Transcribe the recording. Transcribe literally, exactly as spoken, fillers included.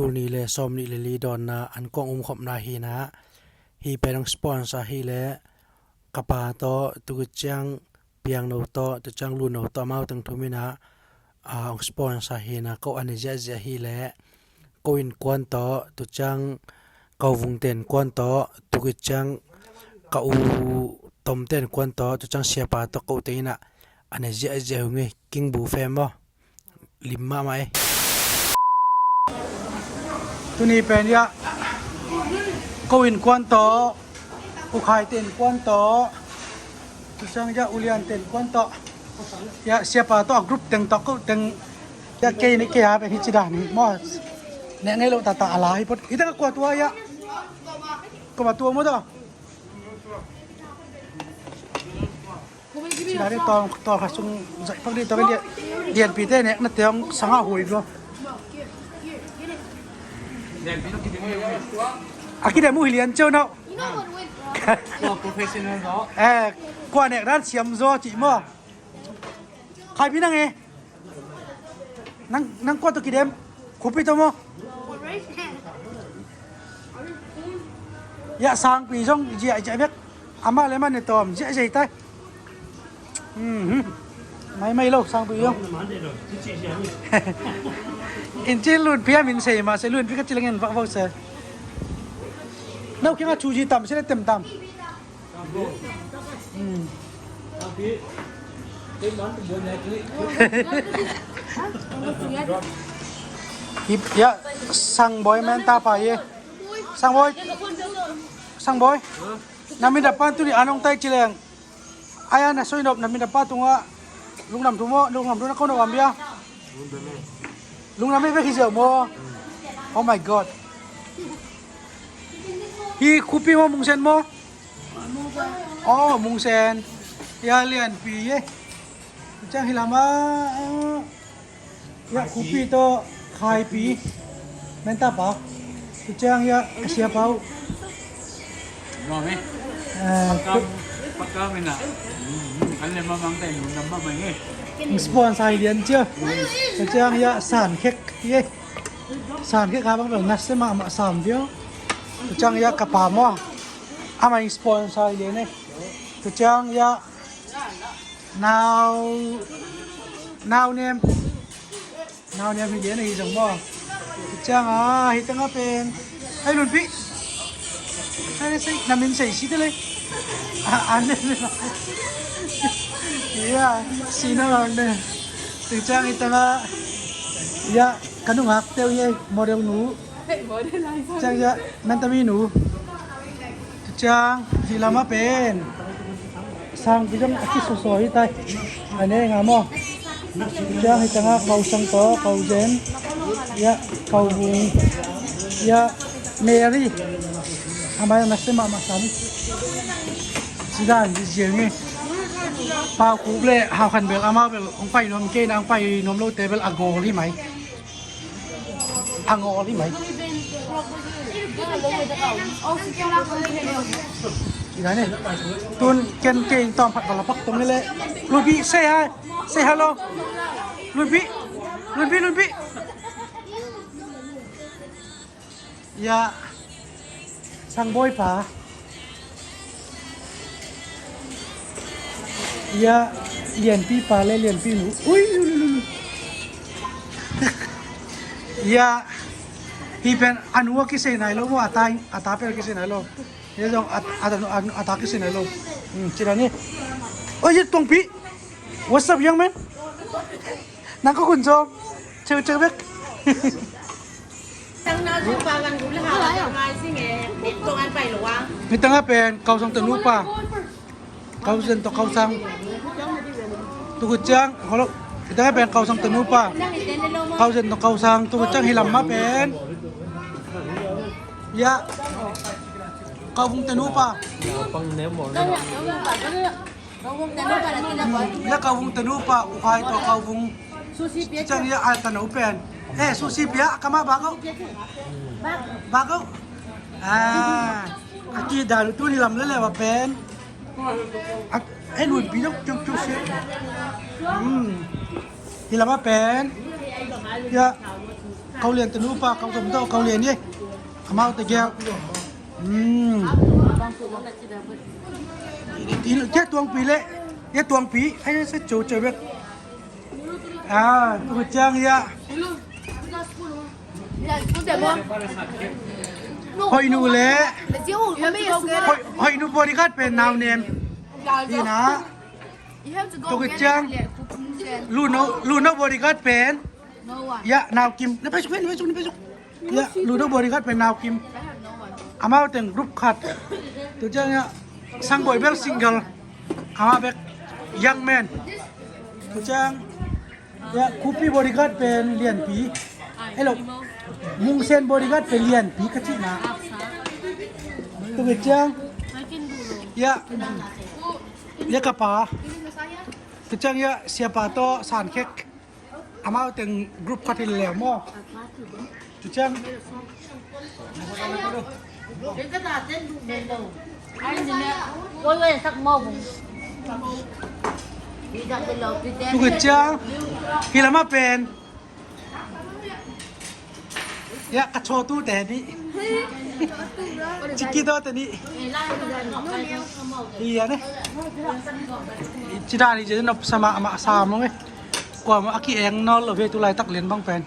Tul nih le sawm nih le li dawnna an kong umkhopna hi na, hi pen hong sponsor hi le ka pa tawh, tu ciang Piangno tawh, tu ciang Luno tawh, amau teng thum in a, a, hong sponsor hi na, ko a ne ziahziah hi le, ko innkuan tawh, tu ciang ko vungte innkuan tawh, tu ciang ka u Tomte innkuan tawh, tu ciang siapa tawh, ko teng in a, a ne ziahziah hong hi, King Bu Fem maw. Lim mahmah e. Tuni pen ya, ko innkuan tawh, U Khaite innkuan tawh, tu ciang ya, U Liante innkuan tawh, ya, siapa tawh, a group teng tawh, ko teng, ya, kei ni kei a pen hi ci dan maw. Nek ngei lo tata a la hi pot. Hi teng a kua tua ya. Kua ma tua maw tua. Sila ni tawng, tawng kha sung zai pak ni tawng lian, lianpite nek na teng sanga hui bro. A kidem uh hi lian ceu nau. Professional zo. Eh, kua nek dan siam zo cih maw. Khai pi nang e. Nang, nang kua tawh kidem? Khupi tawh maw? Ya, sangpi zong ziahziah bek. Amah le amah ne tawm ziahziah tai. Mhm. Maimai lo sangpi zong. In cin Lunpi a min sei mah se, Lunpi ka ci leng en vak vo se. No kiang a chu zi tam se le tem tam. Ya, Sangboi men ta pa ye. Sangboi. Sangboi. Na min da pan tu ni anong tai ci leng. Aya na soi nop na min da pa tunga. Lungdam thu maw, lungdam thu na ko na wam bia. Lungdam e bek hi ziau maw. Oh my God. Hi khupi maw, Mungsen maw? Oh, Mungsen. Ya lianpi e. Ciang hi lama, ya khupi tawh khaipi. Menta pa. Ciang ya ka siapa uh. Sponsor lian cia. Ciang ya sankhek ye. Sankhek ha bang bel nase mahmah sam vio. Ciang ya ka pa maw. Amah sponsor lian e. Ciang ya Nau, nau nem. Nau nem hi lian ahi zong maw. Ciang a, hi teng a pen. Ai, Lunpi. Ai, sei, na min sei si te le. A, an ne. Ya, si na lang ne. Ciang hi teng a. Ya, ka nungak teu ye, model nu. Ciang ya, menta mi nu. Ciang hi lama pen. Sangpi zong a kisawsaw hi tai. A ne nga maw. Ciang hi tanga Kau Sang tawh, Kau Zen. Ya, Kau Vung. Ya, Mary. Amai na se mahmah sam. Sidan di ziang hi. Pau Kuk le Hau Khan bel amau bel hong pai nuam kei na, hong pai nuam lote bel a gawl hi mai. A ngawl hi mai. Ina ne. Tun ken kei tawm phat bala pak tong le. Lunpi, say hi. Say hello. Lunpi. Lunpi, Lunpi. Ya. Sangbawi pa. Ya, Lianpi pa le Lianpi nu. Ui, ui, ui, ui. Ya, hi pen a nu a kisei nai lo maw, a ta, a ta pen a kisei nai lo. Ya zong a, a, a, a ta kisei nai lo. Hmm, ci dan ni. Oi, Tongpi. What's up, young man? Nang ka khun zong. Cheu cheu bek. Hi tanga pen Kau Sang tanu pa. Kau Zen tawh Kau Sang. Tukut ciang, hello. Hi tanga pen Kau Sang tanu pa. Kau Zen tawh Kau Sang. Tukut ciang hi lam ma pen. Ya. Kau Vung tanu pa. Ya, Kau Vung tanu pa, U Khai tawh Kau Vung. Ciang ya, a tanu pen. Eh, sushi pia, kama bago. Bago. Ah, aki dalu tu ni lam lele wa pen. Ak, eh, Lunpi dok, cuk, cuk, si. Hmm. Hi lama pen. Ya. Kau Lian te nupa, kau zom tawh Kau Lian hi. Amau tegel. Hmm. Tua Tuangpi le. Tua Tuangpi. Ai, sa cho cho bek. Ah, tua ciang ya. Hoih nu le. Hoih, hoih nu bodyguard pen nau nem. Ina. Tua ciang. Lu no, lu no bodyguard pen. Ya, nau kim. Na pai suk, na pai suk, na pai suk. Ya, lu no bodyguard pen nau kim. Amau teng group khat. Tua ciang ya, Sang Boy bel single. Amau bek young man. Tua ciang ya, Khupi bodyguard pen Lianpi. Hello. Mungsen bodyguard pen Lianpi ka cihna. Tua ciang ya, ya ka pa. Tua ciang ya, siapa tawh San Khek. Amau teng group khat hi lel maw. Tua ciang. Tua ciang. Hi lamah pen. Ya, ka chawtu te ni. Chiki to te ni. Iya ne. Ci dan hi ci nop sama ama sama nge. Kuamah a ki-eng nawn lo ve tu laitak lian bang pen.